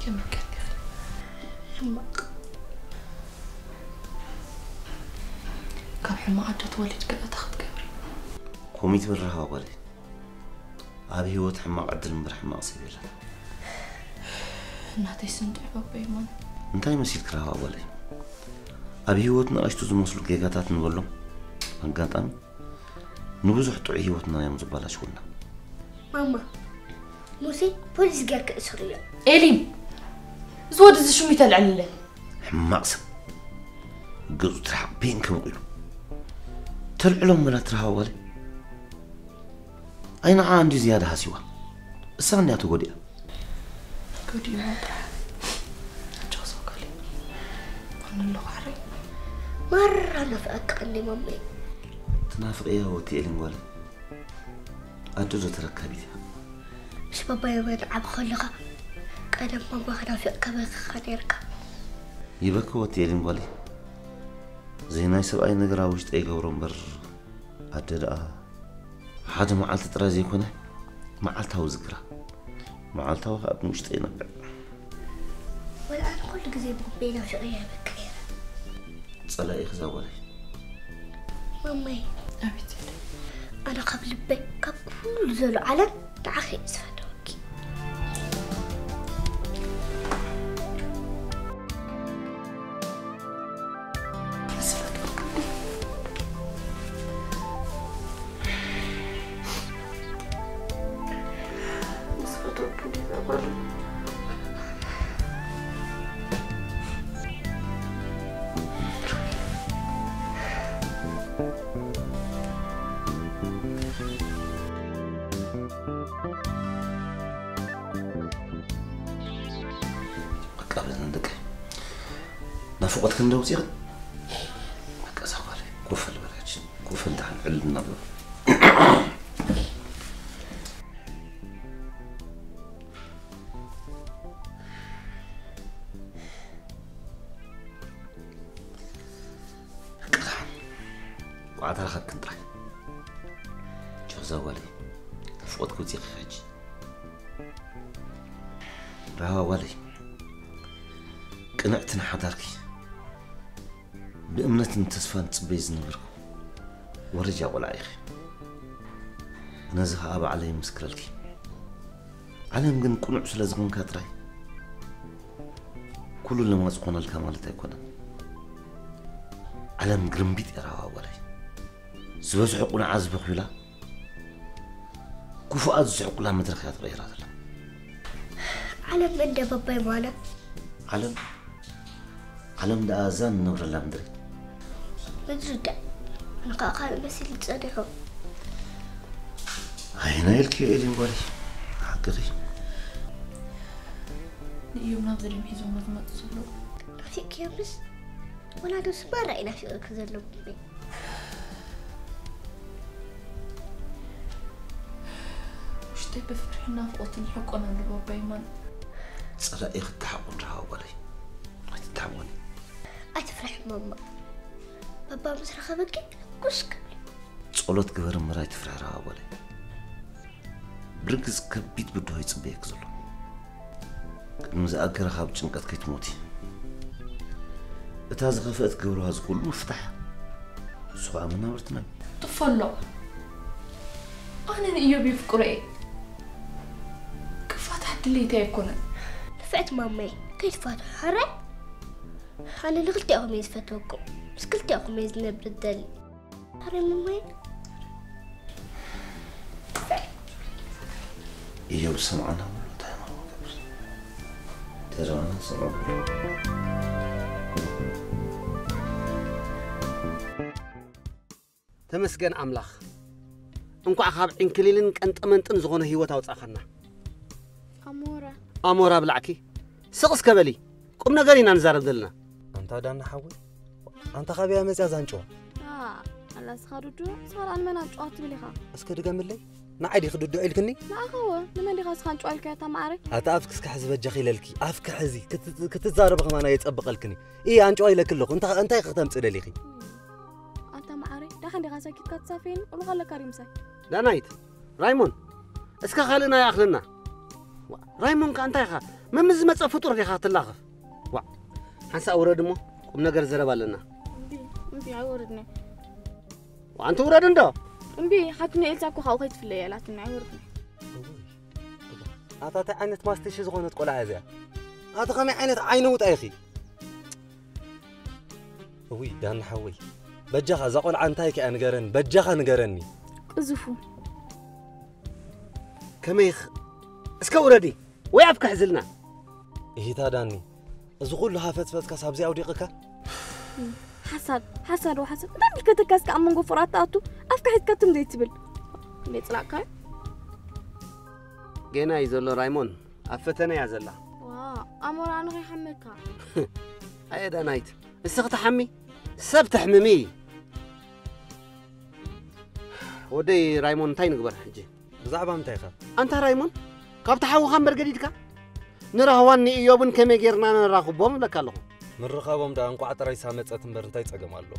የመቀኒ ሕማቕ ካብ ሕማቕ ኣዶ ትወሊድ ገለታ ክትገብሪ። ኮሚት ብራሃ ጓለይ ኣብ ህይወት ሕማቕ ዕድል እምበር ሕማቕ ሰብ የለን። እናተይ ስንድዕ በበይ ማን እንታይ መሲልክ ራሃ ጓለይ? ኣብ ህይወት ንኣሽቱ ዝመስሉ ጌጋታት ንበሎም ኣጋጣሚ ንብዙሕ ጥዑይ ህይወትና እዮም ዝበላሽውና። ማማ ሙሴ ፖሊስ ገርክ እሱር እዮም። ኤሊም፣ እዚ ወዲ እዚ ሽሙ ይተልዕልለ። ሕማቕ ሰብ ገጹ ትርሓቕ ፔን ከብቑ ኢሉ ተልዕሎም መላ ትረሃ ጓለይ። ኣይንዓ እንዲ ዝያዳ ሃሲዋ እሳ እንዲያ ተጎዲኣ። ገዲኡ ጥራሕ ጨሶ ካሊ ኣነሎ ባሕሪ ማራ ናፍኣካ ቀንዲ ማመይ ትናፍቕያ ወቲ ኤሊን ጓለይ ኣዶ ዶ ተረካቢት እያ። ምስ ባባይ ወይን ዓብ ከለኻ ቀደም ማማ ክናፍቕካ በክኻ ነርካ። ይበኪ ወቲ ኤሊን ጓለይ ዘይናይ ሰብኣይ ነገር ኣብ ውሽጠ ይገብሮ እምበር ኣደ ደኣ ሓደ መዓልቲ ጥራይ ዘይኮነ መዓልታዊ ዝክራ መዓልታዊ ከኣ ብውሽጠ ይነብዕ። ወላ ኣነ ኩሉ ግዜ ብልበይ ናፊቐያ ይበክር ነይረ። ጸላኢ ክዛ ጓለይ ማማይ ኣቤት ኢለ ኣነ ካብ ልበይ ካብ ኩሉ ዘሎ ዓለም ንዓኺ እየ ዝፈተወኪ። በቃ በለን ደቀ ናፍቆት ክንደ ውፅኢኽን በቃ እዛ ጓለይ ኮፈል በላች ኮፈል ደሓን ዕል እናበሉ ቋዕታ ረኸብክን ጥራይ ጆዛ ጓለይ ናፍቆት ክውፅኢኺ ሕጂ ራህዋ ጓለይ ቅንዕትን ሓዳርኪ ብእምነትን ተስፋን ትፅበይ ዝነበርኩ ወረጃ ቆልዓ ኢኺ ነዚ ከዓ ባዕለይ ይምስክረልኪ ዓለም ግን ቅኑዕ ስለ ዝኾንካ ጥራይ ኩሉ ለማፅ ኮነልካ ማለት ኣይኮነን ዓለም ግርምቢጥ እያ ራህዋ ጓለይ ዝበዝሑ ቁኑዓት ዝበኽዩላ ክፉኣት ዝስሕቁላ መድረኽ እያ ተቐይራ ዘላ ዓለም እንደ በባይ ማነ ዓለም ዓለም ደኣ እዛ ንነብረላ ምድሪ ምድሪ ዳ ንኻ ካልእ መሲል ዝጸኒሑ ኣይና ኢልክዮ ኤሊን ጓለይ ሓቅኺ ንእዮም ናብ ዝድም ሒዞሞ ዝመፁ ዘለዉ ናፊቅክዮምስ ወላዶ ስባራ ኢና ፊቅክ ዘሎ ብቤ ውሽጠይ ብፍርሒ ናፍቆትን ሕቆን ኣለዎ ኣባይ ማን ጸላኢ ክትሓቁ እንድሃዋ ጓለይ ኣይትታወኒ ኣይትፍራሕ ማማ ባባ ምስ ረኸበኪ ኩሽ ክብል ጸሎት ግበር እምበር ኣይትፍራሕ ረሃዋ ጓለይ ብርግጽ ከቢድ ብድሆ ይጽበየኪ ዘሎ ቅድሚ ዝኣገረ ካብ ጭንቀት ከይትሞቲ እታ ዝኸፍአት ገብርዋ ዝኩሉ ምፍታሕ ንሱ ከዓ መናብርትና እዩ ጥፈሎ ኣነ ንእዮብ የፍቅሮ እየ ክፋታት ድሌት ኣይኮነን ንፍዕቲ ማማይ ከይትፋትሑ ሕራይ ኣነ ንክልቲኣኹም እየ ዝፈትወኩም ምስ ክልቲኣኹም እየ ዝነብር ደሊ ሕራይ ማማይ እዮብ ሰምዓና ብሎ እንታይ ማማ ገብር ተረባና ሰምዑ ተመስገን ኣምላኽ እንኳዕ ካብ ዕንክሊልን ቀንጠመንጥን ዝኾነ ህይወት ኣውፃእኻና ኣሞራ ኣሞራ ብላዕኪ ስቕ እስከ በሊ ቁም ነገር ኢና ንዛረብ ዘለና ኣንታ ዳና ሓወይ ኣንታ ካበያ መፅያ ዛንጭዋ ኣላ ስኻ ዱዱ ሳላ ንመን ኣንጭዋ ትብል ኢኻ እስከ ድገምለይ ንዓይ ዲኺ ዱዱ ኢልክኒ ንኣኻዎ ንመን ዲኻ ስኻ ኣንጭዋ ኢልካያ እታ መዓረይ ኣታ ኣፍኪ እስከ ሕዚ በጃኺ ኢለልኪ ኣፍኪ ሕዚ ክትዛረቢ ከማና የፀብቐልክኒ እየ ኣንጭዋ ኢለኪ ኣለኹ እንታይ ክተምፂ ደሊኺ ኣንታ መዓረይ ዳሓን ዲኻ ሰኪትካ ትሳፈየኒ ቁልኻ ኣለካ ድዩ ምሳይ ዳናይት ራይሞን እስከ ካልእ ናይ ኣኽለና ራይሞን ከ እንታይ ኢኻ? መምስ ዝመጸ ፍጡር ዲኻ ክትላኸፍ? ዋ፣ ሓንሳእ ውረድ እሞ ቁም ነገር ዘረባ ኣለና። እምቢ እምቢ ኣይወርድን። ኣንቲ ውረድ እንዶ። እምቢ ሓትኖ ኤልሳ እኮ ካብኡ ከይትፍለይ እያ ኢላትኒ ኣይወርድን። ኣታ እንታይ ዓይነት ማስቲሽ ዝኾነት ቆልዓ እዚኣ? ኣቲ ከመይ ዓይነት ዓይነ ውጣ ኢኺ? እውይ ዳኒ ሓወይ፣ በጃኻ እዛ ቆልዓ እንታይ ከኣ ንገረኒ፣ በጃኻ ንገረኒ። ቅዝፉ ከመይ ኽ-፣ እስከ ውረዲ ወይ ኣፍካ ሕዝልና። እሂታ ዳኒ፣ እዚ ኩሉ ሃፈትፈትካስ ኣብዚ ኣውዲቕካ? ሓሳድ ሓሳድ ወሓሳድ እንታይ ምልከተካ እስከ ኣብ መንጎ ፍራት ተኣቱ ኣፍካ ሒዝካ ትም ዘይትብል እንደ ጽላእካዮ ጌና እዩ ዘሎ ራይሞን፣ ኣብ ፈተነ እያ ዘላ። ዋ ኣሞራ ንኸይሓመካ ኣየ ዳናይት፣ እስኺ ትሓሚ ሰብ ተሕምሚ። ወደይ ራይሞን እንታይ ንግበር ሕጂ? ብዛዕባ ምንታይ ኢኻ? ኣንታ ራይሞን፣ ካብ ተሓውኻ እምበር ገዲድካ ንራህዋን ንኢዮብን ከመይ ጌርና ነራኽቦም እብለካ ኣለኹ። ምርኻቦም ደኣ እንቋዕ ጥራይ ሳመጸት እምበር እንታይ ጸገም ኣሎ?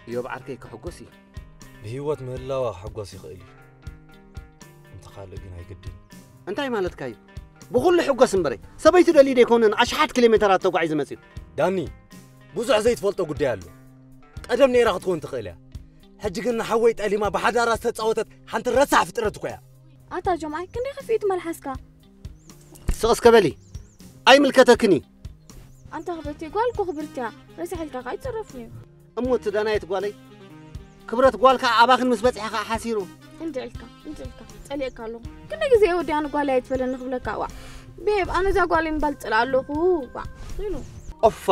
ኢዮብ ዓርከይ ክሕጎስ እዩ። ብህይወት ምህላዋ ክሕጎስ ይኽእል እዩ። እንተ ካልእ ግን ኣይግድን። እንታይ ማለትካ እዩ? ብኹሉ ሕጎስ እምበረይ፣ ሰበይቱ ደልዩ ደይኮነን ኣሽሓት ኪሎ ሜተራት ተጓዒዙ መጺኡ። ዳኒ፣ ብዙሕ ዘይትፈልጦ ጉዳይ ኣሎ። ቀደም ነይራ ክትኮን ትኽእል እያ። ሕጂ ግን ንሓወይ ጠሊማ ብሓዳራ ዝተጻወተት ሓንቲ ረሳሕ ፍጥረት እኮ እያ። ኣታ ጆምዓይ ክንደይ ከፊእት መልሓስካ ስቕ እስከ በሊ፣ ኣይምልከተክን እዩ። ኣንታ ክብርቲ ጓል እኮ ክብርቲ እያ ረሳሕ ኢልካ ከኣ ኣይትጸረፍን እዩ እሞ እቲ ዳናየት ጓለይ፣ ክብረት ጓል ከኣ ኣባኽን ምስ በጽሐ ከኣ ሓሲሩ። እንድዒ ኢልካ እንድዒ ኢልካ ጸሊእካ ኣለኹ ክንደይ ግዜ እየ ወዲያ ንጓል ኣይትበለኒ ክብለካ ዋዕ ቤብ ኣነ እዛ ጓል ምባል ጽላ ኣለኹ ዋዕ ኢሉ ኦፋ፣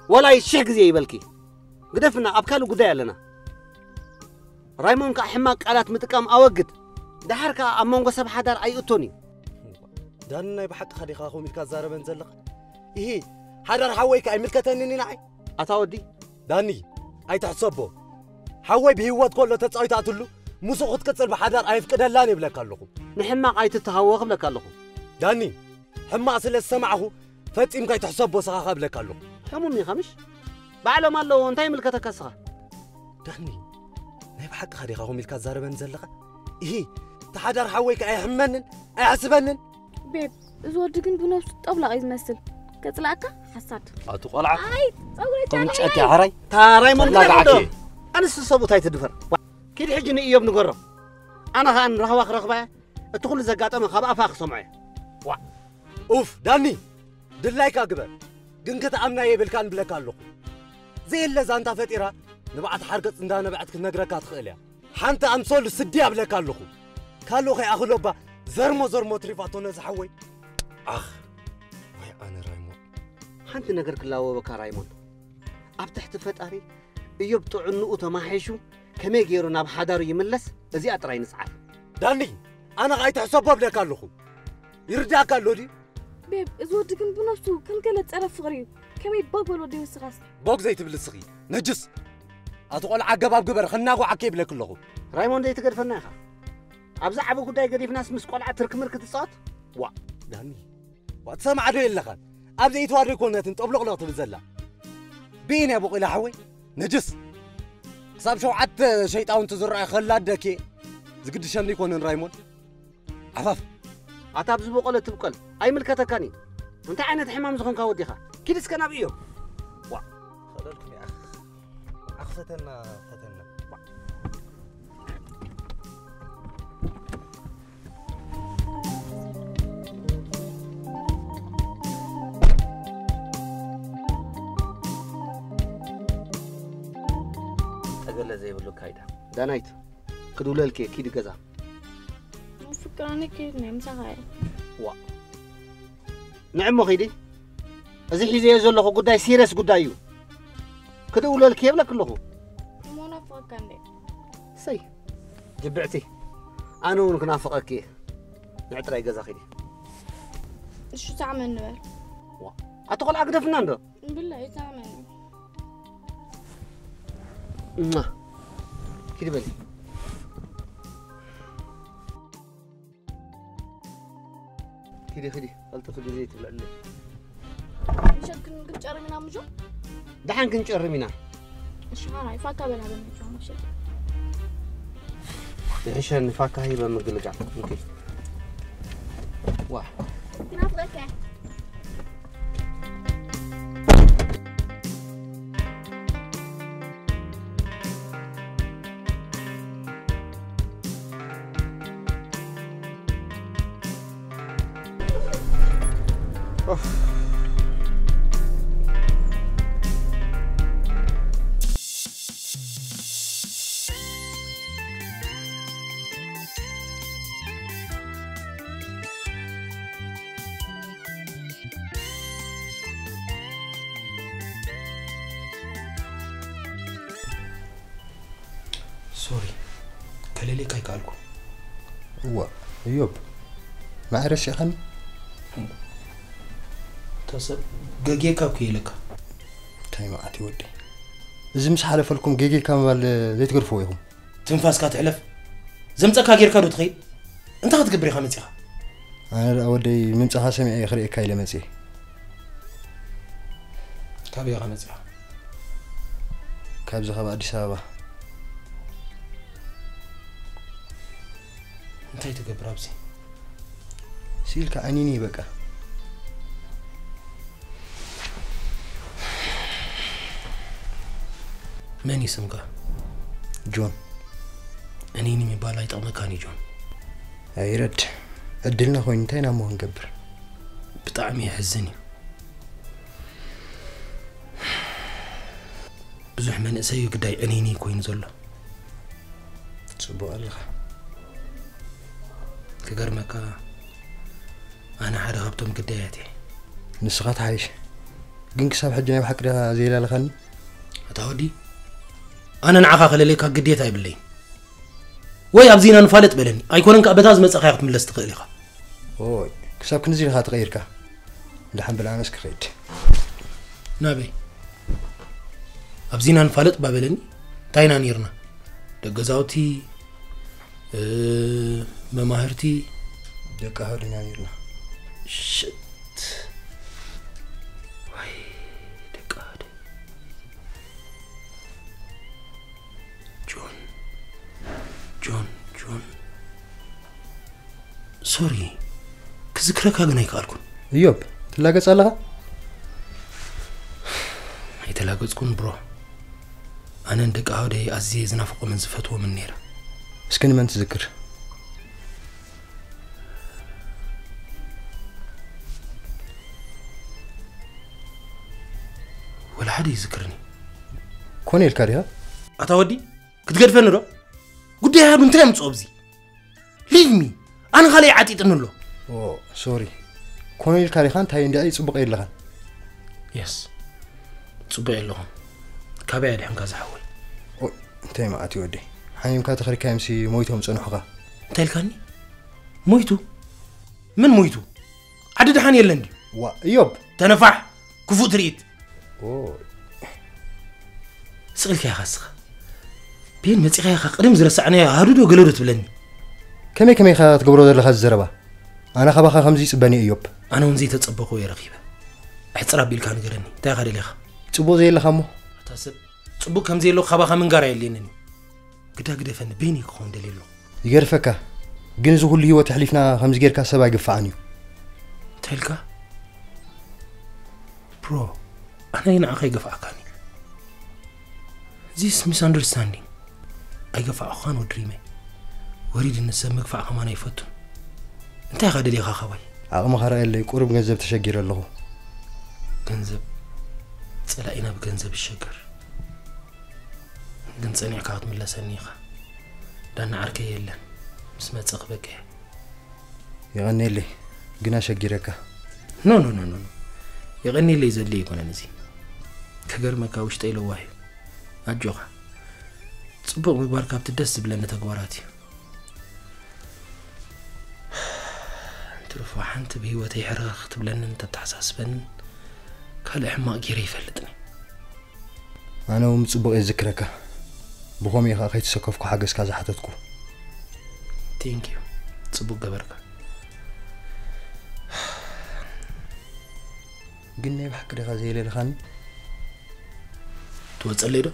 ዋላ ሽሕ ግዜ ይበልኪ። ግደፍና፣ ኣብ ካልእ ጉዳይ ኣለና። ራይሞን ከኣ ሕማቕ ቃላት ምጥቃም ኣወግድ። ደሓር ከኣ ኣብ መንጎ ሰብ ሓዳር ኣይእቶን እዩ። ዳኒ ናይ ብሓቅኻ ዲኻ ከምኡ ኢልካ ትዛረበን ዘለኻ? ኢሂ፣ ሓዳር ሓወይ ከኣ ኣይምልከተንን እዩ ንዓይ። ኣታ ወዲ፣ ዳኒ፣ ኣይትሕሰቦ። ሓወይ ብህይወት ከሎ ተጻዊታትሉ ምስኡ ክትቅጽል ብሓዳር ኣይፍቅደላን ይብለካ ኣለኹ። ንሕማቕ ኣይትተሃወ ክብለካ ኣለኹ። ዳኒ፣ ሕማቕ ስለ ዝሰማዕኹ ፈጺምካ ኣይትሕሰቦ ስኻ ክብለካ ኣለኹ። ሕሙም ኢኻ ምሽ? ባዕሎም ኣለዎ እንታይ ይምልከተካ ስኻ? ዳኒ፣ ናይ ብሓቅኻ ዲኻ ከምኡ ኢልካ ትዛረበኒ ዘለኻ? ኢሂ፣ እቲ ሓዳር ሓወይ ከኣ ኣይሕመንን ኣይሕስበንን። ቤብ እዚ ወዲ ግን ብነብሱ ጠብላቕ እዩ ዝመስል። ከጽላእካ ሓሳድ። ኣቲ ቆልዓ ኣይ ጸጉሪ ቅምጨት ቻለይ ያሕራይ ታራይ ተላጋዕኪ። መንቀደዶ ኣንስ ሰቡት ኣይትድፈር። ኪድ ሕጂ ንእዮብ ንገሮ። ኣነ ኸኣ ንራህዋ ክረኽባ እያ። እቲ ኩሉ ዘጋጠመ ካብ ኣፋ ክሰምዖ እየ። ኡፍ ዳኒ ድላይካ ግበር። ግን ክትኣምና የብልካን ብለካ ኣለኹ። ዘየለ ዛንታ ፈጢራ ንብዓት ሓርገጽ እንዳነበዐት ክትነግረካ ትኽእል እያ። ሓንቲ ኣምሶሉ ስዲ ኣብለካ ኣለኹ። ካልእ ከይኣኽሎ እባ ዘርሞ ዘርሞ ትሪፋቶ ነዚ ሓወይ። ኣኽ ወይ ኣነ ራይሞን። ሓንቲ ነገር ክላወበካ ራይሞን፣ ኣብ ትሕቲ ፈጣሪ እዮብ ጥዕንኡ ተማሒሹ ከመይ ገይሩ ናብ ሓዳሩ ይምለስ፣ እዚኣ ጥራይ ንጽዓር። ዳኒ ኣነ ኸኣ ኣይትሕሰቦ ኣብለካ ኣለኹ። ይርዳእካ ኣሎ ድዩ? ቤብ እዚ ወዲ ግን ብነብሱ ከም ገለ ጸረ ፍቕሪ እዩ። ከመይ ቦግ በል ወዲ ወስኻስ። ቦግ ዘይትብል እስኺ ነጅስ። ኣቲ ቆልዓ ኣገባብ ግበር ከናጓዓከ ይብለክ ኣለኹ። ራይሞን ዘይትገድፈና ኢኻ። ኣብዚ ዓቢ ጉዳይ ገዲፍናስ ምስ ቆልዓ ትርክምር ክትጻወት? ዋ ዳኒ ዋ ትሰማዕ ዶ የለኻን? ኣብ ዘይትዋዶ ይኮነትን ጠብሎቕሎቕ ትብል ዘላ። ብኢን እያ ቦቂላ ሓወይ ነጅስ። ክሳብ ሸውዓተ ሸይጣውንቲ ዝረኣይ ከላ ደኬ ዝግድሸኒ ይኮነን ራይሞን። ዓፋፍ ኣታ ኣብዚ በቆለ ትብቀል ኣይምልከተካን እዩ። እንታይ ዓይነት ሕማም ዝኾንካ ወዲኻ? ኪድ እስከ ናብ እዮም። ኸለልኩም ይኣኽ ኣኽፈተና ፈተና። ጠገለ ዘይብሉ ካይዳ። ዳናይት ክድውለልክ እየ፣ ኪዲ ገዛ። ፍቅራኒ ከይድ ናይ ምሳኻ እየ። ዋ ንዕሞ ኺዲ። እዚ ሒዘዮ ዘለኹ ጉዳይ ሲሪየስ ጉዳይ እዩ። ክድውለልክ እየ ብለክ ኣለኹ። እሞ ናፍቐካ እንደ ሰይ ጅብዕቲ፣ ኣነ እውን ክናፍቐኪ እየ። ንዕ ጥራይ ገዛ ኺዲ። እሺ ሳዕመኒ በል። ዋ ኣቲ ቆልዓ ግደፍና እንዶ። ብላ ይሳዕመኒ። እማ ኪዲ በሊ። ኪዲ ኪዲ፣ ቀልጥፍ ግዜ ትብልዕለይ። ምሸት ክን- ክንጨርም ኢና ምጆ። ደሓን ክንጨርም ኢና። እሺ ሓራይ ፋታ በላ በል ምጆ ምሸት። ይሕሸኒ ፋካ ሂበ ምግልጋል። ኦኬ። ዋ። ክናፍቀካ። ሶሪ፣ ከለሌካ ኣይከኣልኩ። እዋ እዮብ፣ ማዕረ ሲኻኒ። ተሰብ ገጌካ እኮ ኢለካ። እንታይ መዓት ይወዲ፣ እዚ ምስ ሓለፈልኩም ገጌካ ምባል ዘይትገድፍዎ ኢኹም። ትንፋስካ ትሕለፍ። ዘምፀካ ጌርካ ዶ ትኸይድ? እንታይ ክትገብር ኢኻ መፂኻ? ኣነ ደኣ ወደይ ምምፃኻ ሰሚዐ ክርእየካ ኢለ መፅየ። ካበይ ኢኻ መፂኻ? ካብዚ ካብ ኣዲስ ኣበባ። እንታይ ትገብር ኣብዚ? ሲልካ ኣኒኒ በቃ። መን እዩ ስምካ? ጆን። እኔኒ የሚባል አይጠቅመካን እዩ ጆን። ኣይረድ፣ ዕድልና ኮይኑ እንታይ ኢና እሞ ክንገብር? ብጣዕሚ የሕዝን እዩ። ብዙሕ መንእሰይ እዩ ግዳይ ዕኒኒ ኮይኑ ዘሎ። ጽቡቕ ኣለኻ። ክገርመካ ኣነ ሓደ ካብቶም ግዳያት እየ። ንስኻ ትሓይሽ። ግን ክሳብ ሕጂ ናይ ብሓቂ ዲኻ ዘየላለኻኒ? ኣታ ወዲ ኣነ ንዓኻ ከለለየካ ግዴታ የብለይን። ወይ ኣብዚና ንፋለጥ በለኒ ኣይኮነን ከኣ በታ ዝመጻኻያ ክትምለስ ትኽእል ኢኻ። ኦይ ክሳብ ክንዚ ኢኻ ተቐይርካ። ደሓን በል ኣነስ ክኸይድ። ናበይ? ኣብዚና ንፋለጥ ባበለኒ እንታይ ኢና ነይርና? ደቂ ገዛውቲ፣ እ፣ መማህርቲ። ደቂ ኣሃዱና ነይርና። ሽት። ወይ ደቂ ኣሃዱ። ጆን፣ ጆን፣ ጆን። ሶሪ፣ ክዝክረካ ግን ኣይከኣልኩን። እዮብ፣ ትላገጽ ኣለኻ? ኣይተላገጽኩን ብሮ። ኣነን ደቂ ኣሃደይ ኣዝየ ዝናፍቖምን ዝፈትዎምን ነይረ። እስኪ ንመን ትዝክር? ወላ ሓደ ይዝክርኒ። ኮነ ኢልካ ዲኻ? ኣታ ወዲ፣ ክትገድፈኒ ዶ? ጉዳይ ኣሃዱ እንታይ ኣምጽኦ ኣብዚ? ሊቭ ሚ። ኣነ ካልእ ዓጢጥኒ ኣሎ። ኦ፣ ሶሪ። ኮነ ኢልካ ዲኻ? እንታይ እንድዒ ጽቡቕ የለኻን። የስ። ጽቡቕ የለኹን። ካበይ ኣድሕንካ ዝሓወይ? ኦይ፣ እንታይ መዓት እዩ ወደይ። ሓሚምካ ተኸሪካዮምሲ ሞይቶም ጸንሑኻ። እንታይ ኢልካኒ? ሞይቱ? መን ሞይቱ? ዓዲ ደሓን የለን ድዩ? ዋ፣ እዮብ። ተነፋሕ፣ ክፉእ ትርኢት። ኦ፣ ስቕ ኢልካ ኢኻ እስኻ። ቤን መጺኻ ኢኻ ቅድም ዝረሳዕናዮ ኣሃዱ ዶ ገለ ዶ ትብለኒ? ከመይ ከመይ ኢኻ ትገብሮ ዘለኻ እዚ ዘረባ? ኣነ ካባኻ ከምዚ ይጽበኒ እዮብ። ኣነ እውን ዘይተጸበኽዎ እየ ረኺበ። ኣሕጽር ኣቢልካ ንገረኒ፣ እንታይ ኢኻ ደሊኻ? ጽቡቕ ዘየለኻ እሞ። ኣታ ሰብ፣ ጽቡቕ ከም ዘየለኹ ካባኻ ምንጋር ኣየድልየንን እዩ። ግዳ ግደፈኒ፣ ቤን እዩ ክኸውን ደልየ ኣለኹ። ይገርፈካ፣ ግን እዚ ኩሉ ህይወት ኣሕሊፍና ከምዚ ጌርካ ሰብ ኣይግፍዓን እዩ። እንታይ ኢልካ? ብሮ፣ ኣነ ንዓኻ ኣይገፍዓካን እዩ። This misunderstanding። ኣይገፋዕኹኻን ወዲ ሪመይ። ወሪድኒ ሰብ ምግፋዕ ከማን ኣይፈቱን። እንታይ ኢኻ ደሊኻ ካባይ? ዓቕምኻ ርኣየለይ፣ ቁሩብ ገንዘብ ተሸጊረ ኣለኹ። ገንዘብ? ጸላኢና ብገንዘብ ይሸገር። ግን ጸኒዕካ ክትምለሰኒ ኢኻ። ዳና ዓርከይ የለን። ምስ መጸ ክበቅዕ። የቐንየለይ፣ ግን ኣሸጊረካ። ኖ፣ ኖ፣ ኖ፣ ኖ፣ ኖ። የቐንየለይ ዘድልዮ ኣይኮነን እዚ። ክገርመካ ውሽጠይ ለዋህ እዩ። ኣጆኻ። ጽቡቕ ምግባር ካብቲ ደስ ዝብለኒ ተግባራት እዩ። እንትርፎ ሓንቲ ብህይወተይ ሕርኽርኽ ክትብለንን ተተሓሳስበንን ካልእ ሕማቕ ገይረ ይፈልጥን እየ። ኣነ እውን ብጽቡቕ እየ ዝዝክረካ። ብኸምኡ እየ ኸኣ ከይተሰከፍኩ ሓገዝካ ዝሓተትኩ። Thank you። ጽቡቕ ገበርካ። ግን ናይ ብሓቂ ዲኻ ዘየለልኻኒ? ትወጸለይ ዶ?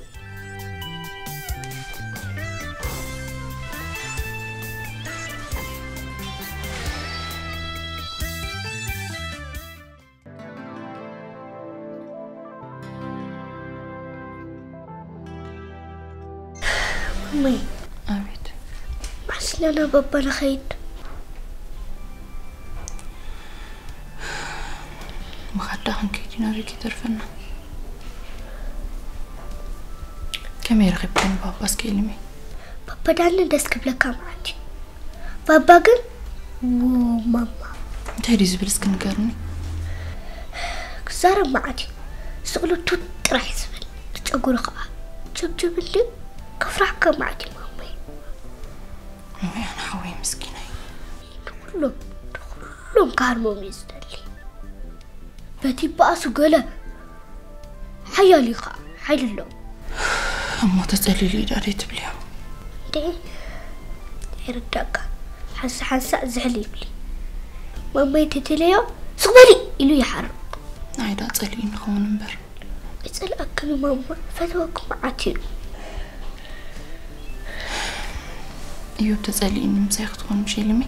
እመይ፣ ኣቤት። ኣስለና ባባ ንኸይድ። ምኻድ ዳ ክንከይድ ኢና፣ ኣበይ ከይተርፈና? ከመይ ረኺብክን ባባ እስኪ ኢልሚ? ባባ ዳኒ ደስ ክብለካ ማለት እዩ። ባባ ግን፣ ዎ ማማ። እንታይ ድዩ ዝብል እስኪ ንገርኒ። ክዛረብ ማለት እዩ። ስቕሉ ቱት ጥራሕ እዩ ዝብል። ትጨጉሩ ከዓ ጀብጀብ እንድዩ ከፍራሕካ ማለት እዩ ማማይ። እመይ ኣነ ሓወይ ምስኪናይ። ንኹሎም፣ ንኹሎም ክሃርሞም እዩ ዝደሊ። በቲ ይበኣሱ ገለ ሓያል እዩ ከዓ፣ ሓይሊ ኣለዎ። እሞ ተጸሊሉ እዩ ዳደይ ትብልዮ? እንዴ፣ ይርዳእካ። ሓንሳ ሓንሳእ ዝሕል ይብሊ። ማማይ ተተለዮ፣ ስቕ በሊ ኢሉ ይሓርቕ። ናይ ዳ ጸሊኡ ንኸውን እምበር። ይጸልኣክን ማማ፣ ፈተወኩም መዓት እዩ። እዮብ ተጸሊእኒ ምሳይ ክትኾን ምሽ ኢልሚ?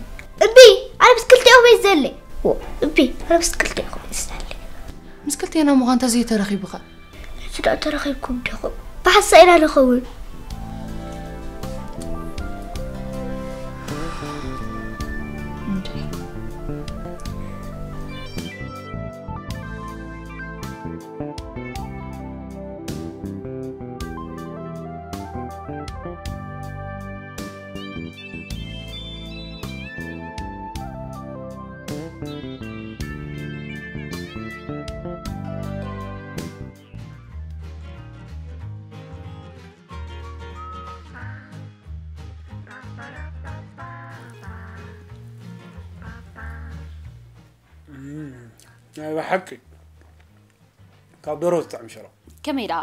እቢ፣ ኣነ ምስ ክልቲኦም እየ ዝደሊ። ዎ፣ እቢ፣ ኣነ ምስ ክልቲኦም እየ ዝደሊ። ምስ ክልቴና ምዃን ተዘይተረኺብኻ? ሕጂ ደኣ ተረኺብኩም ዲኹም? ብሓንሳእ ኢና ንኸውን። እንዴ። ናይ ብሓቂ ካብ ደሮ ዝጥዕም ሽሮ። ከመይ ደኣ?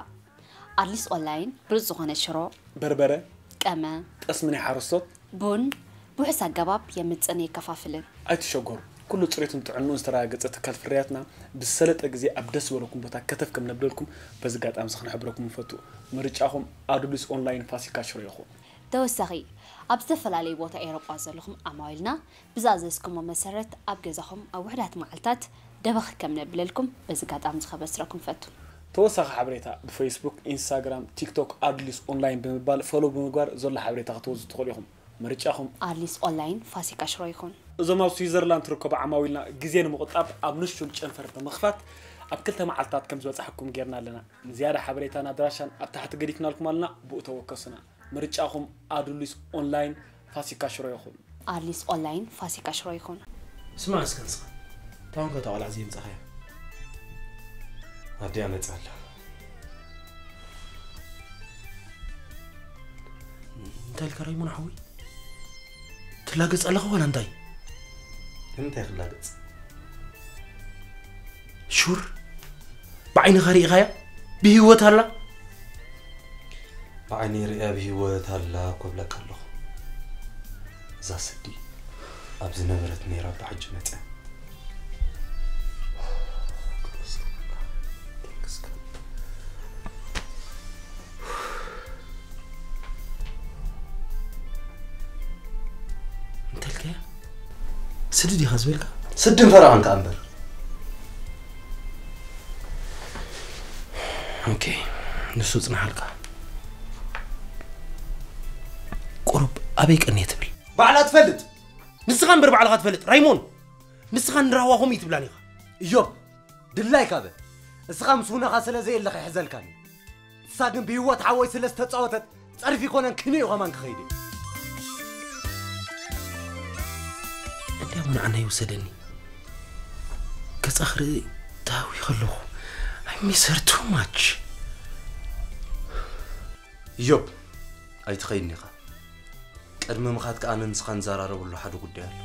ኣድሊስ ኦንላይን ብሉጽ ዝኾነ ሽሮ፣ በርበረ፣ ቀመ፣ ጠስሚ ናይ ሓረስቶት፣ ቡን ብውሑስ ኣገባብ የምጽእን የከፋፍልን። ኣይትሸገሩ። ኩሉ ጽሬቱን ጥዕንኡን ዝተረጋገጸ ትካል ፍርያትና ብዝሰለጠ ግዜ ኣብ ደስ ዝበለኩም ቦታ ከተፍ ከም ነብለልኩም በዚ ኣጋጣሚ እዚ ክንሕብረኩም ንፈቱ። ምርጫኹም ኣዱሊስ ኦንላይን ፋሲካ ሽሮ ይኹን። ተወሳኺ፣ ኣብ ዝተፈላለዩ ቦታ ኤውሮጳ ዘለኹም ዓማዊልና ብዝኣዘዝኩሞ መሰረት ኣብ ገዛኹም ኣብ ውሑዳት መዓልታት ደበኽ ከም ነብለልኩም በዚ ኣጋጣሚ እዚ ከበስረኩም ፈቱ። ተወሳኺ ሓበሬታ ብፌስቡክ፣ ኢንስታግራም፣ ቲክቶክ ኣዱሊስ ኦንላይን ብምባል ፎሎው ብምግባር ዘሎ ሓበሬታ ክትወስዱ ትኽእሉ ኢኹም። ምርጫኹም። ኣድሊስ ኦንላይን ፋሲካ ሽሮ ይኹን። እዞም ኣብ ስዊዘርላንድ ትርከቡ ዓማዊልና ግዜ ንምቑጣብ ኣብ ንሹል ጨንፈር ብምኽፋት ኣብ ክልተ መዓልታት ከም ዝበጻሕኩም ጌርና ኣለና። ንዝያዳ ሓበሬታን ኣድራሻን ኣብ ታሕቲ ገዲፍናልኩም ኣለና፣ ብኡ ተወከሱና። ምርጫኹም ኣዱሊስ ኦንላይን ፋሲካ ሽሮ ይኹን። ኣድሊስ ኦንላይን ፋሲካ ሽሮ ይኹን። ስማዕ እስከ ንስኻ፣ እታ ወንከ እታ ቆልዓ ዘየምጻኻያ? ኣዲኣ መጻ ኣላ። እንታይ ኢልካ ራይሞን ሓወይ? ትላገጽ ኣለኻ ዋላ እንታይ? ንምንታይ ክላገጽ? ሹር? ብዓይንኻ ርኢኻያ? ብህይወት ኣላ? ብዓይነይ ርእያ ብህይወት ኣላ እኮ እብለካ ኣለኹ። እዛ ስዲ ኣብ ዝነበረት ነይራ እባ ሕጂ መጽያ። እንታይ ኢልካያ? ስዲ ዲኻ ዝበልካ? ስድን ፈረቓን ከኣ እምበር። ኦኬ፣ ንሱ ጽንሓልካ። ቁሩብ ኣበይ ቀንየ ትብል? ባዕላ ትፈልጥ። ንስኻ እምበር ባዕልኻ ትፈልጥ። ራይሞን፣ ንስኻ ንራህዋ ከምኡ እዩ ትብላን ኢኻ። እዮብ፣ ድላይካ በል። እስኻ ምስ ውነኻ ስለ ዘየለኻ ይሕዘልካን እዩ። ንሳ ግን ብህይወት ሓወይ ስለ ዝተጻወተት ጸርፊ ይኮነን፣ ክኒ እዩ ከማን ክኸይድ እዩ። እንድያ እውን ኣነ ይውሰደኒ። ገጻ ክርኢ ተሃዊኸ ኣለኹ። I miss her too much። እዮብ፣ ኣይትኸይድን ኢኻ። ቅድሚ ምኻድካ ኣነ ንስኻ ንዘራረበሉ ሓደ ጉዳይ ኣሎ።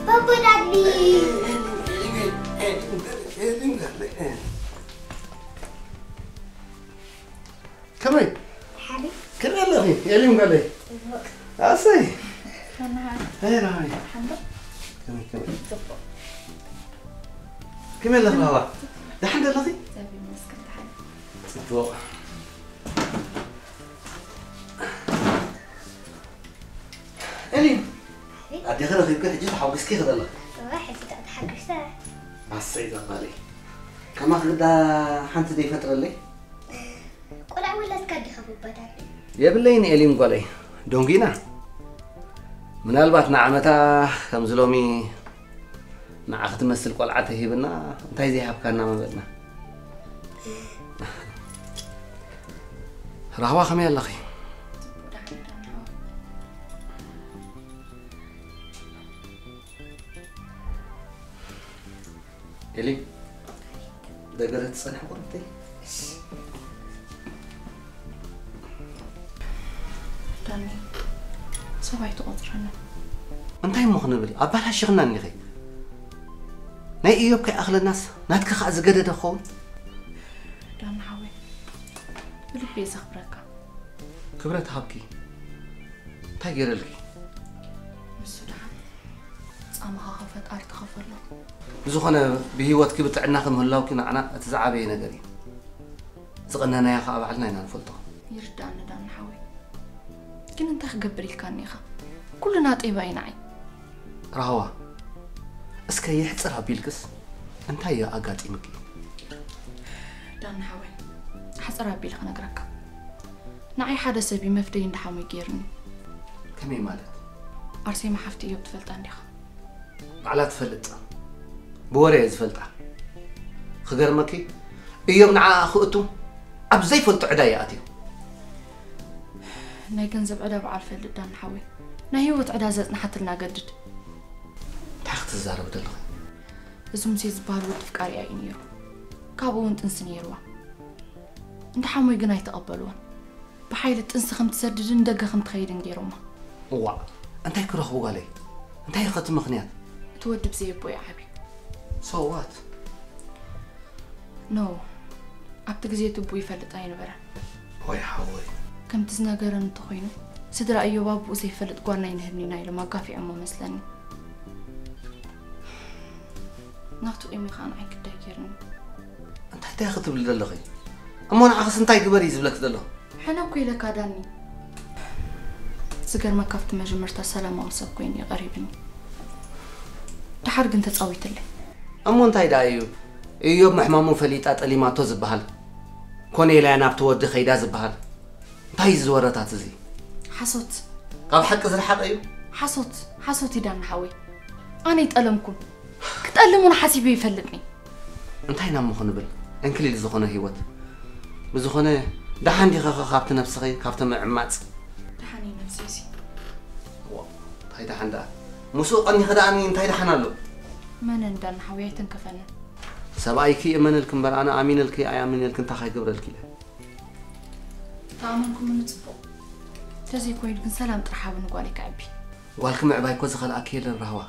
Papa Daddy. ከመይ? ሓደ። ከመይ ኣለኺ? ኤሊም ጓለይ። ኣሰይ። ኣይ ራሃይ። ከመይ ከመይ? ከመይ ኣለኽ ራሃዋ? ደሓን ዶ ኣለኺ? ጽቡቕ። ኤሊ፣ ኣዴኺ ረኺብኪ ሕጂ ተሓጒስኪ ኢኺ ዘለኺ። እዋ፣ ሕጂ ደኣ ተሓጒሰ። ኣሰይ ዘማሊ። ከማኺ ግዳ ሓንቲ ዶ ይፈጥረለይ? ቆልዓ ወለድካ ዲኻ በባዳን? የብለይን ኤሊን ጓለይ፣ ደንጒና። ምናልባት ንዓመታ ከምዚ ሎሚ ንዓኺ ትመስል ቆልዓ ተሂብና እንታይ ዘይሃብካና ምበልና። ራህዋ ከመይ ኣለኺ? ኤሊ፣ ደገ ትጸንሒ ቁርብተይ። ዳኒ፣ ሰብ ኣይትቆጽረኒ። እንታይ እሞ ክንብል? ኣባላሽኽና እኒኺ። ናይ ኢዮብ ከይኣኽለናስ ናትኪ ኸኣ ዝገደደ ክኸውን። ዳኒ ሓወይ፣ ብልቢ እየ ዘኽብረካ። ክብረት ሃብኪ። እንታይ ገይረልኪ? ንሱ ደሓን ጻማኻ ከፈጣሪ ተኸፈሎ። ብዝኾነ ብህይወትኪ ብጥዕናኺ ምህላውኪ ንዓና እቲ ዝዓበየ ነገር እዩ። ዝቐነናዮ ኸኣ ባዕልና ኢና ንፈልጦ። ይርዳእኒ ዳኒ ሓወይ። ግን እንታይ ክገብር ኢልካኒ ኢኻ? ኩሉ ናጠይ ባይ ንዓይ። ራህዋ፣ እስከ የሕጽር ኣቢልክስ እንታይ እዩ ኣጋጢምኪ? ዳኒ ሓወይ፣ ኣሕጽር ኣቢለ ክነግረካ። ንዓይ ሓደ ሰብ እዩ መፍደይ እንዳ ሓሙይ ገይርኒ። ከመይ ማለት? ኣርሴማ ሓፍቲ እዮብ ትፈልጣ እንዲኻ? ባዕላ ትፈልጥ። ብወረ እየ ዝፈልጣ። ክገርመኪ፣ እዮም ንዓኣ ክእቱ ኣብ ዘይፈልጦ ዕዳ ይኣትዩ። ናይ ገንዘብ ዕዳ በዓል ፈልጥ ዳኒ ሓወይ። ናይ ህይወት ዕዳ ዘጽንሓትልና ገድድ። እንታይ ክትዛረብ ዘለኺ? እዚ ሙሴ ዝበሃል ወዲ ፍቃሪኣ እዩ ነይሩ። ካብኡ እውን ጥንሲ ነይርዋ። እንዳ ሓሞይ ግን ኣይተቐበልዎን። ብሓይሊ ጥንሲ ከም ትሰድድን ደገ ከም ትኸይድን ገይሮማ። እዋእ፣ እንታይ ክረኽቡ ጓለይ? እንታይ እዩ ኸቲ ምኽንያት? እቲ ወዲ ብዘይ ኣቦ እዩ ዓብዩ። So what? ኖ፣ ኣብቲ ግዜ እቲ ኣቦ ይፈልጥ ኣይነበረን። ወይ ሓወይ። ከምቲ ዝነገረን እንተኾይኑ፣ ስድራ እዮብ ኣቦኡ ዘይፈልጥ ጓል ናይ ንህብኒ ኢና ኢሎም ኣጋፊዖሞ መስለኒ። ናቱ ቂም እዩ ኸዓ ንዓይ ግዳይ ገይሩኒ። እንታይ እንታይ ክትብሊ ዘለኺ? እሞ ንዓኽስ እንታይ ግበር እዩ ዝብለኪ ዘሎ? ሕነ እኮ ኢለካ ዳኒ። ዝገርመካ ኣብቲ መጀመርታ ሰላማዊ ሰብ ኮይኑ እዩ ቀሪብኒ። ደሓር ግን ተጻዊትለይ። እሞ እንታይ ደኣ እዩ? እዮብ ምሕማሙ ፈሊጣ ጠሊማቶ ዝበሃል። ኮነ ኢላ እያ ናብቲ ወዲ ከይዳ ዝበሃል። እንታይ እዩ እዚ ወረታት እዚ? ሓሶት። ካብ ሓቂ ዝረሓቐ እዩ? ሓሶት፣ ሓሶት እዩ ዳኒ ሓወይ። ኣነ ይጠለምኩን። ክጠልም እውን ሓሲበ ይፈልጥኒ። እንታይ ኢና እሞ ክንብል? ዕንክሊል ዝኾነ ህይወት። ብዝኾነ፣ ደሓን ዲኺ ኸ ካብቲ ነብስኺ፣ ካብቲ ምዕማጽ? ደሓን እየ ነብሰይሲ። ዋ፣ እንታይ ደሓን ደኣ? ምስኡ ቀኒኺ ደኣ እንታይ ደሓን ኣሎ? መነን ዳኒ ሓወይ ኣይትንከፈንን። ሰብኣይኪ እመነልኪ እምበር ኣነ ኣሚነልኪ ኣይኣሚነልኪ እንታይ ከይገብረልኪ እየ? ተኣመንኩምኒ ጽቡቕ። ተዘይኮይኑ ግን ሰላም ጥራሕ ሃብኒ ጓለይ ከዕቢ። ጓልኪ ምዕባይ እኮ ዝኸልኣኪ የለን ራህዋ።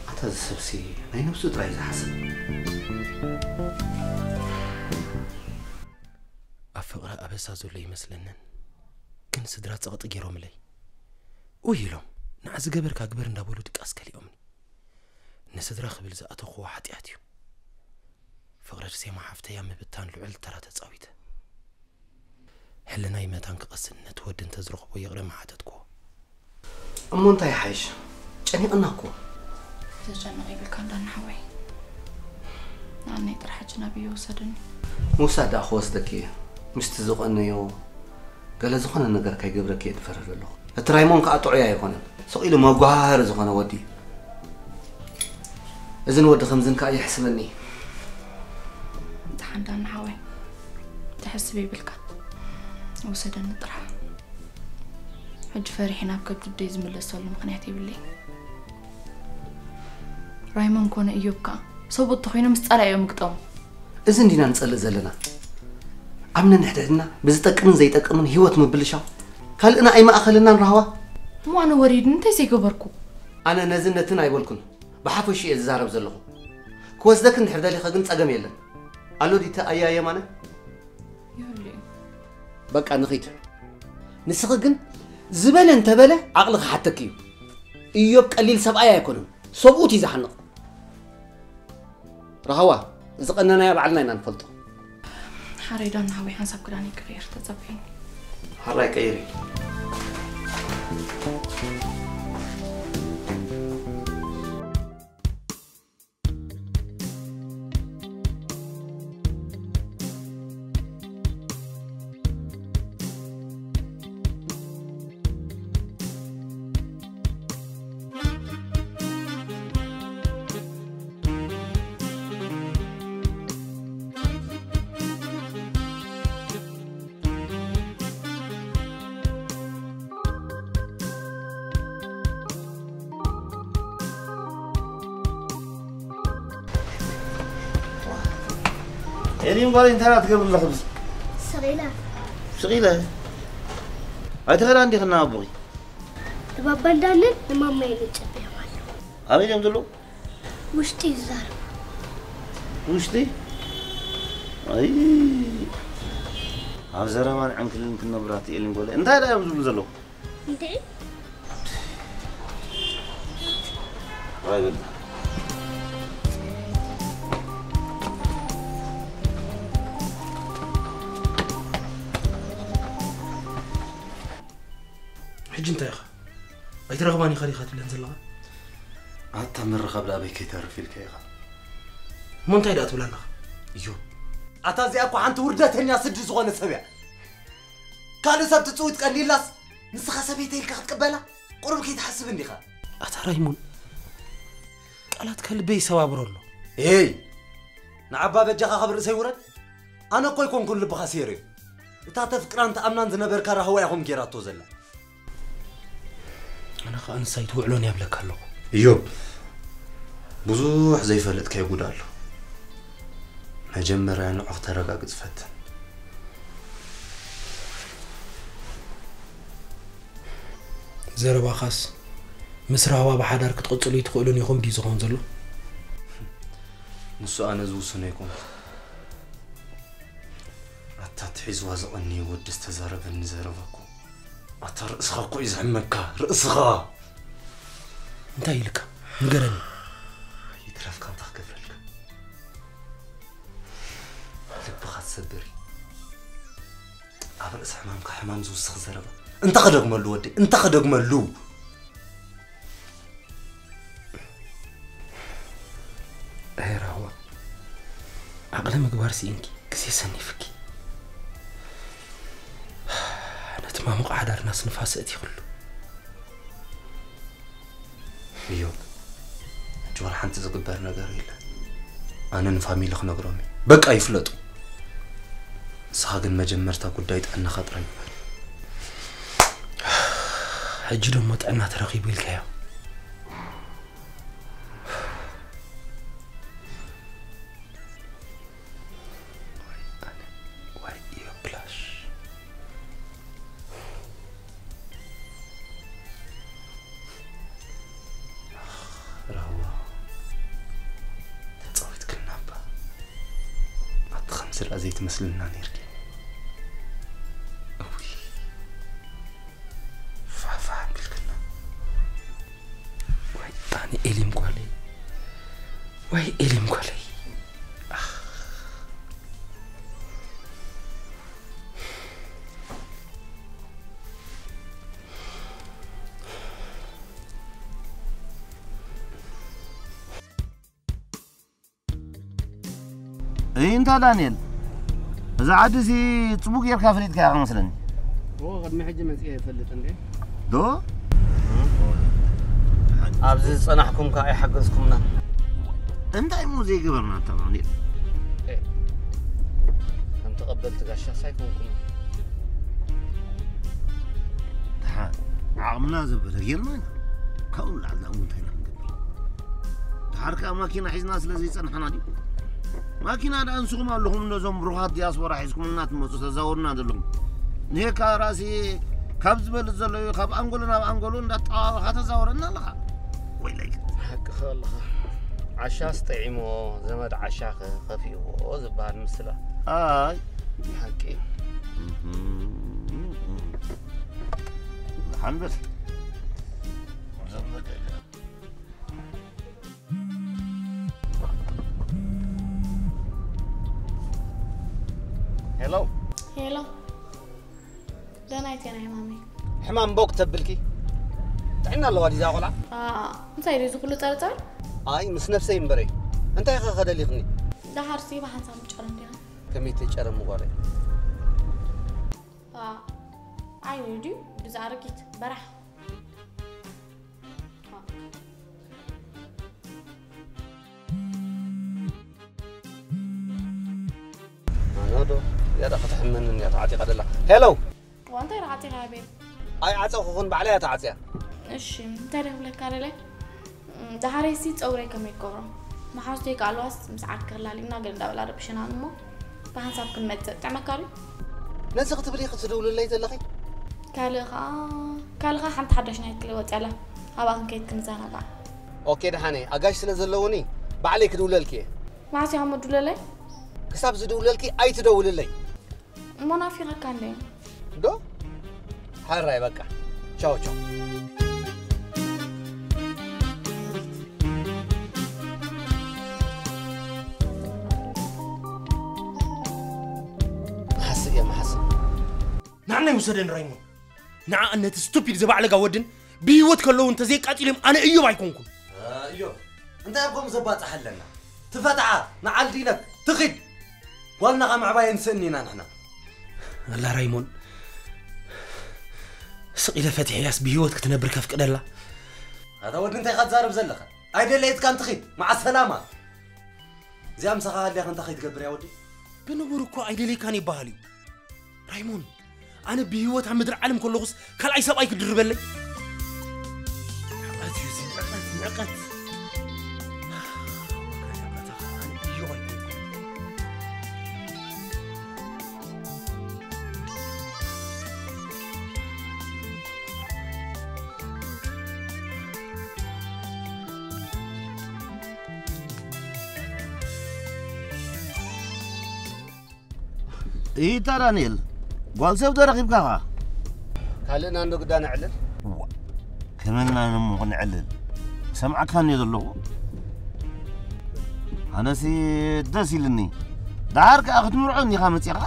ኣታ እዚ ሰብሲ ናይ ነብሱ ጥራይ ዝሓስብ። ኣብ ፍቕሪ ኣበሳ ዘሎ ይመስለንን፣ ግን ስድራ ጸቕጢ ገይሮምለይ። ኡይ ኢሎም፣ ንዓ ዝገበርካ ግበር እንዳበሉ ድቃስ ከሊኦምኒ። ንስድራ ክብል ዝኣተኽዎ ሓጢኣት እዩ። ፍቕሪ ኣርሴማ ሓፍተይ ኣብ ምብታን ልዑል ተራ ተጻዊተ። ሕልናይ መታን ክቐስን ነቲ ወዲ እንተዝረኽቦ ይቕረ ምሓተትክዎ። እሞ እንታይ ይሓይሽ? ጨኒቕና እኮ። ዘጨንቕ ይብልካ ዳኒ ሓወይ። ንኣነይ ጥራሕ ሕጂ ናበይ ይውሰደኒ? ምውሳድ ደኣ ክወስደኪ እየ። ምስቲ ዝቐነዮ ገለ ዝኾነ ነገር ከይገብረኪ እየ ዝፈርህ ዘለኹ። እቲ ራይሞን ከኣ ጥዑይ ኣይኮነን። ስቕ ኢሉ መጓሃሃሪ ዝኾነ ወዲ እዩ። እዚ ንወዲ ከምዝን ከኣ የሕስበኒ። ደሓን ዳኒ ሓወይ፣ ትሕስብ ይብልካ። ውሰደኒ ጥራሕ። ሕጂ ፈሪሐ ናብ ከብዲ ኣደይ ዝምለሰሉ ምኽንያት የብለይን። ራይሞን ኮነ እዮብ ከኣ ሰብኡት ተኾይኖም ምስ ጸላኢ እዮም ይግጠሙ። እዚ እንዲና ንጸልእ ዘለና። ኣብ ነንሕድሕድና ብዝጠቅምን ዘይጠቅምን ህይወት ምብልሻው ካልእና ኣይማእኸለናን ራህዋ። እሞ ኣነ ወሪድኒ እንታይ ዘይገበርኩ? ኣነ ነዝን ነትን ኣይበልኩን። ብሓፈሽኡ እየ ዝዛረብ ዘለኹ። ክወስደኪ እንድሕር ደሊኸ ግን ጸገም የለን። ኣሎ ድዩ እቲ ኣያ የማነ? የብሉ እዩ። በቃ ንኺድ። ንስኺ ግን ዝበለ እንተበለ ዓቕሊ ክሓተኪ እዩ። ኢዮብ ቀሊል ሰብኣይ ኣይኮነን፣ ሰብኡት እዩ ዝሓንቕ። ረሃዋ፣ እዚ ቀነናያ ባዕልና ኢና ንፈልጦ። ሓረይ ዶ እናሃወይ ሓንሳብ ክዳን ይቅየር ተጸበይኒ። ሓራይ ቀይሪ። ኤሊም ጓል እንታይ ትገብር ኣለኹ? ስቕ ኢለ። ስቕ ኢለ? ኣይትኸዳ እንዲኽና ኣቦኺ? ንባባ እንዳንን ንማማይ ንጨብዮም ኣለኹ። ኣበይ እዮም ዘለዉ? ውሽጢ ይዛረቡ። ውሽጢ? ኣይ፣ ኣብ ዘረባን ዕንክልን ክነብራት ኤሊም ጓል እንታይ ደኣ እዮም ዝብሉ ዘለዉ? እንዴ? ራይብል። ሕጂ እንታይ ኢኻ? ኣይትረኽባን ኢኻ ዲኻ ትብለን ዘለኻ? ኣታ ምርኻብ ደኣ ኣበይ ከይተርፍ ኢልካ ኢኻ። እሞ እንታይ ደኣ ትብል ኣለኻ? እዩ። ኣታ እዚኣ እኮ ሓንቲ ውርደተኛ ስዲ ዝኾነ ሰብ እያ። ካልእ ሰብ ትጽውት ቀሊላስ ንስኻ ሰበይተ ኢልካ ክትቅበላ? ቁሩብ ከይትሓስብ እንዲኻ። ኣታ ራይሞን፣ ቃላትካ ልበይ ይሰባብሮ ኣሎ። ኤይ! ንዓባ በጃኻ ካብ ርእሰይ ውረድ። ኣነ እኮ ኣይኮንኩን ልብኻ ሴርዮ። እታ ተፍቅራን ተኣምናን ዝነበርካ ራህዋ ኢኹም ጌራቶ ዘላ። ኣነ ኸኣ ንሳ ኣይትውዕሎን እያ ብለካ ኣለኹ። እዮብ፣ ብዙሕ ዘይፈለጥካዮ ጉድ ኣሎ። መጀመርያ ንዑ ክተረጋግጽ ፈትን። ዘረባኻስ ምስ ራህዋ ብሓዳር ክትቕጽሉ ኣይትኽእሉን ኢኹም ድዩ ዝኸውን ዘሎ? ንሱ ኣነ ዝውስኖ ኣይኮንኩን። ኣታ ትሒዝዋ ዝቐንዩ ወዲ ዝተዛረበኒ ዘረባ እኮ። ኣታ ርእስኻ እኮ እዩ ዝሕመካ፣ ርእስኻ። እንታይ ኢልካ? ንገረኒ። ይትረፍካ እንታይ ክገብረልካ? ልብኻ ትሰብር እዩ። ኣብ ርእሲ ሕማምካ ሕማም ዝውስኽ ዘረባ። እንታይ ክደግመሉ ወደይ? እንታይ ክደግመሉ? ኣይ ራህዋ፣ ዓቕሊ ምግባር ስኢንኪ፣ ግዜ ሰኒፍኪ። ነቲ ማሙቕ ሓዳርናስ ንፋስ ኣእቲኽሉ። እዮብ፣ ሕጂ ዋላ ሓንቲ ዝግበር ነገር የለን። ኣነ ንፋሚሊ ክነግሮም እየ። በቃ ይፍለጡ። ንስኻ ግን መጀመርታ ጉዳይ ጥዕናኻ ጥራይ ግበር። ሕጂ ደሞ ጥዕና ተረኺቡ ኢልካዮ? ዋይ እዮብ ብላሽ። ራህዋ፣ ተጻዊትክልና እባ። ኣቲ ከምዚ ደኣ ዘይትመስልና ነይርኪ። እውይ፣ ፋሕፋሕ ኣቢልክልና። ዋይ ኣነ ኤሊም ጓለይ፣ ዋይ ኤሊም ጓለይ። ኣኽ። እይ፣ እንታ ዳንኤል፣ እዛ ዓዲ እዚ ጽቡቕ ጌርካ ፈሊጥካ ኢኻ መስለኒ። ኦ፣ ቅድሚ ሕጂ መጺኤ ይፈልጥ እንዴ? ዶ? ኣብዚ ዝጸናሕኩም ከኣ ኣይሓገዝኩምና። እንታይ እሞ ዘይገበርና እንታ ዳንኤል? ኤ፣ ከም ተቐበልቲ ጋሻስ ኣይኮንኩምን። ደሓር ዓቕምና ዘበለ ጌርና ኢና። ካብኡ ንላዕሊ ደኣ እንታይ ኢና ክንገብር? ደሓር ከኣ ማኪና ሒዝና ስለ ዘይጸናሕና ድዩ? ማኪና ደኣ ንስኹም ኣለኹም፣ ነዞም ብሩኻት ዲያስፖራ ሒዝኩምልና ትመጹ ተዛወሩና ዘለኹም። ንሄካ ራሲ ካብ ዝበልጽ ዘሎ እዩ፣ ካብ ኣንጎሎ ናብ ኣንጎሎ እንዳጠዋወኻ ተዛወረና ኣለኻ። ወይለይ። ሓቅኻ ኣለኻ። ዓሻስ ጥዒሞ፣ ዘመድ ዓሻ ኸ-፣ ከፊእዎ ዝበሃል ምስላ። ኣይ። ሓቂ። እህም። ኣንብር። ሄሎ። ሄሎ። ደህና ኣይኮነ ሕማመይ። ሕማም ቦክ ተብልኪ? ጥዕና ኣለዋ ዲዛ ቆልዓ? ኣኣ፣ እንታይ ድዩ እዚ ኩሉ ጸርጸር? ኣይ፣ ምስ ነፍሰይ እምበረይ። እንታይ ኢኸ ከደሊኽኒ? ደሓርሲ ብሓንሳብ ምጨረም ዲና። ከመይ ተጨረም ጓለይ? ኣኣ፣ ዓይኑ ድዩ ብዛ ኣረጊት በራሕ። ኣነ ዶ? እያ ዳ ከተሕመኒ እያ ተዓጢቓ ደላ። ሄሎ! ዋ፣ እንታይ ደኣ ዓጺኻ ቤት? ኣይ ዓጸኹኹን፣ ባዕላ እያ ተዓጽያ። እሺ፣ እንታይ ደኣ ክብለካ ደለ? እም፣ ደሓረይሲ ጸጉረይ ከመይ ክገብሮ? መሓዙተይ ከኣልዋስ ምስ ዓርከ ላሊና ገለ እንዳበላ ረብሸናን እሞ፣ ብሓንሳብ ክንመጽእ። ጥዕመካ ድዩ? ነዚ ክትብሊ ክትድውልለይ ዘለኺ? ካልእ ኸኣ፣ ካልእ ኸኣ ሓንቲ ሓዳሽ ናይ ትለይ ወጽያ ኣላ። ኣብኣ ክንከይድ ክንዘናጋዕ። ኦኬ፣ ደሓነይ፣ ኣጋሽ ስለ ዘለውኒ፣ ባዕለይ ክድውለልኪ እየ። መዓስ ኢኻ እሞ ትድውለለይ? ክሳብ ዝድውለልኪ ኣይትደውልለይ። እሞ ናፊቐካ እንደ። ዶ? ሓራይ በቃ። ቻው፣ ቻው። መሓስእ እየ፣ መሓስእ። ንዓናይ ውሰደን ራይሞን። ንዓኣ ነቲ ስቱፒድ ዘባዕለጋ ወድን ብህይወት ከለዉ እንተዘይቃጺሎም ኣነ እዮብ ኣይኮንኩን። እዮብ፣ እንታይ ኣብ ከምኡ ዘባጽሕ ኣለና? ትፈትሓ፣ ንዓል ዲነክ፣ ትኺድ። ጓልናኻ ምዕባይ የንስእን ኢና ንሕና። ኣላ ራይሞን፣ ስቕ ኢለ ፈትሕያስ ብህይወት ክትነብር ከፍቅደላ። ኣታ ወዲ እንታይ ኢኻ ትዛረብ ዘለኻ? ኣይደለየትካን ትኺድ፣ መዓ ሰላማ። እዚኣ ምሳኻ ሃልያ ከ እንታይ ከይትገብር እያ ወዲ? ብንቡር እኮ ኣይደልየካን ይበሃል እዩ። ራይሞን፣ ኣነ ብህይወት ኣብ ምድሪ ዓለም ከለኹስ ካልኣይ ሰብኣይ ክድርበለይ? ንዕቀት እዩ እዚ፣ ንዕቀት፣ ንዕቀት። ንዕቀት ኣነ እዩ ኣይኮንኩን። ኢታ ዳንኤል፣ ጓል ሰብ ዶ ረኺብካ ኸኣ? ካልእ ናንዶ ግዳ ነዕልል? እዋ፣ ከመና ነሞ ክንዕልል? ሰምዓካ እንዮ ዘለኹ። ኣነሲ ደስ ኢልኒ። ደሓር ከኣ ክትምርዖ እኒኻ መጺኻ?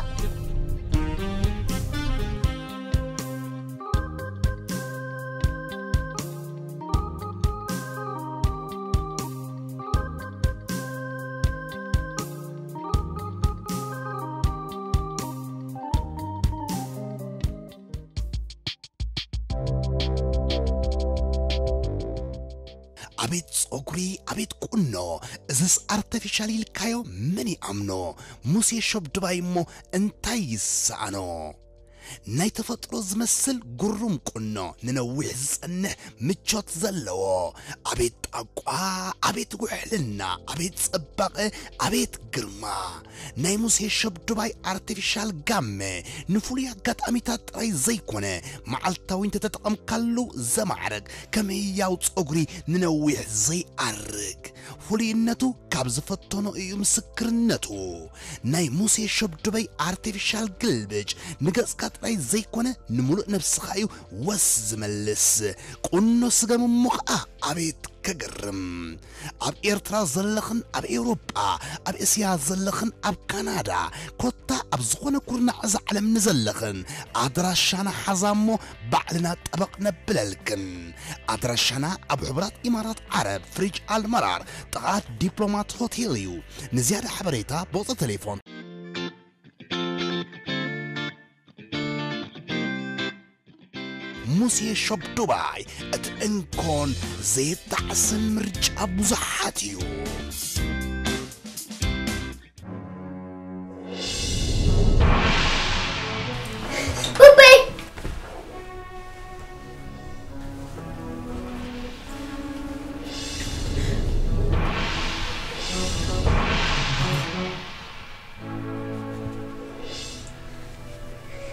ኣቤት ጸጉሪ፣ ኣቤት ቁኖ፣ እዝስ ኣርተፊሻል ኢልካዮ መን ይኣምኖ? ሙሴ ሾብ ድባይ እሞ እንታይ ይሰኣኖ? ናይ ተፈጥሮ ዝመስል ግሩም ቁኖ፣ ንነዊሕ ዝጸንሕ ምቾት ዘለዎ። ኣቤት ጣቋ፣ ኣቤት ውሕልና፣ ኣቤት ጽባቐ፣ ኣቤት ግርማ። ናይ ሙሴ ሸብ ዱባይ ኣርቲፊሻል ጋመ ንፍሉይ ኣጋጣሚታት ጥራይ ዘይኮነ፣ መዓልታዊ እንተተጠቐምካሉ ዘማዕርግ፣ ከም ህያው ጸጉሪ ንነዊሕ ዘይኣርግ። ፍሉይነቱ ካብ ዝፈተኖ እዩ ምስክርነቱ። ናይ ሙሴ ሸብ ዱባይ ኣርቲፊሻል ግልብጭ ንገጽካ ጥራይ ዘይኮነ፣ ንምሉእ ነብስኻ እዩ ወስ ዝመልስ። ቁኖ ስገም እሞ ኸኣ ኣቤት ከገርም። ኣብ ኤርትራ ዘለኽን ኣብ ኤውሮጳ፣ ኣብ እስያ ዘለኽን ኣብ ካናዳ፣ ኮታ ኣብ ዝኾነ ኩርናዕ እዛ ዓለም ንዘለኽን ኣድራሻና ሓዛ እሞ ባዕልና ጠበቕ ነብለልክን። ኣድራሻና ኣብ ሕቡራት ኢማራት ዓረብ፣ ፍሪጅ ኣልመራር፣ ጥቓ ዲፕሎማት ሆቴል እዩ። ንዝያዳ ሓበሬታ ብቑጽሪ ቴሌፎን። ሙሴ ሾፕ ዱባይ፣ እቲ እንኮን ዘይጣዕስን ምርጫ ብዙሓት እዩ። ቡበይ!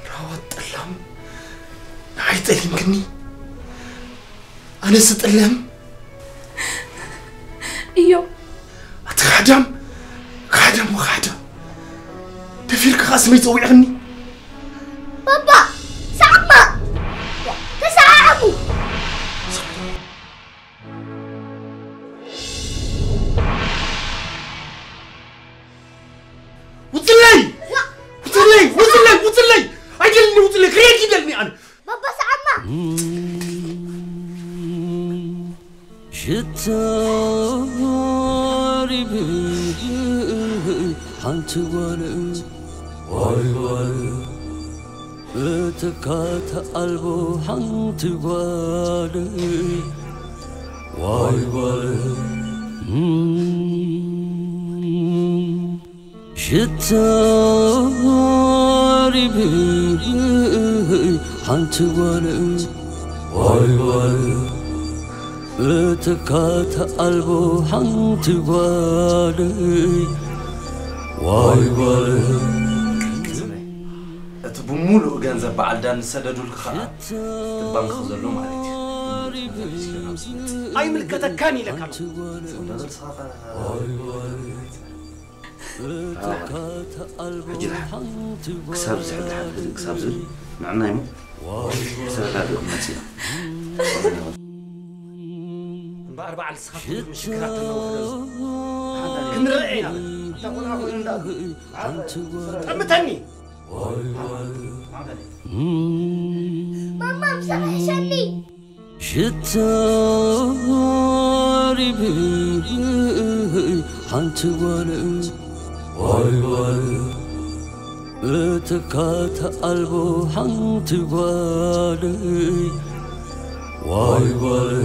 ራዋት ጠላም ንዓይ ጠሊምክኒ። ኣነስ ጠላም እዮ። ኣቲ ካሕዳም፣ ካሕዳም ወካሕዳም። ደፊርካ ኸዓ ስመይ ጸዊዕኽኒ። ባባ፣ ሰዓማ! ተሰዓዓሙ! ሓንቲ ጓል ዋይ ጓል እትካተ ኣልቦ ሓንቲ ጓል ዋይ ጓል ሽታ ሪብ ሓንቲ ጓል ዋይ ጓል እትካተ ኣልቦ ሓንቲ ጓል ዋይ ጓል እቲ ብምሉእ ገንዘብ በዓል ዳን ዝሰደዱልካ ከዓ እቲ ባንክ ዘሎ ማለት እዩ። ኣይምልከተካን ኢለካ። ሕጂ ደሓን ክሳብ ዝሕል ደሓን ሕዚ ክሳብ ዝብል ንዕናይ ሞ ክሳብ ካድኡ ክመፅእ ኢና። እምበኣር በዓል ስኻትኩም ምሽክራት ተነውሕደሉ ክንረአ ኢና። በል። ጠምተኒ። ማማ ምሳሕ ሕሸኒ ሽታ ሪብ ሓንቲ ጓል ዋይ ጓል እትካተ ኣልቦ ሓንቲ ጓል ዋይ ጓል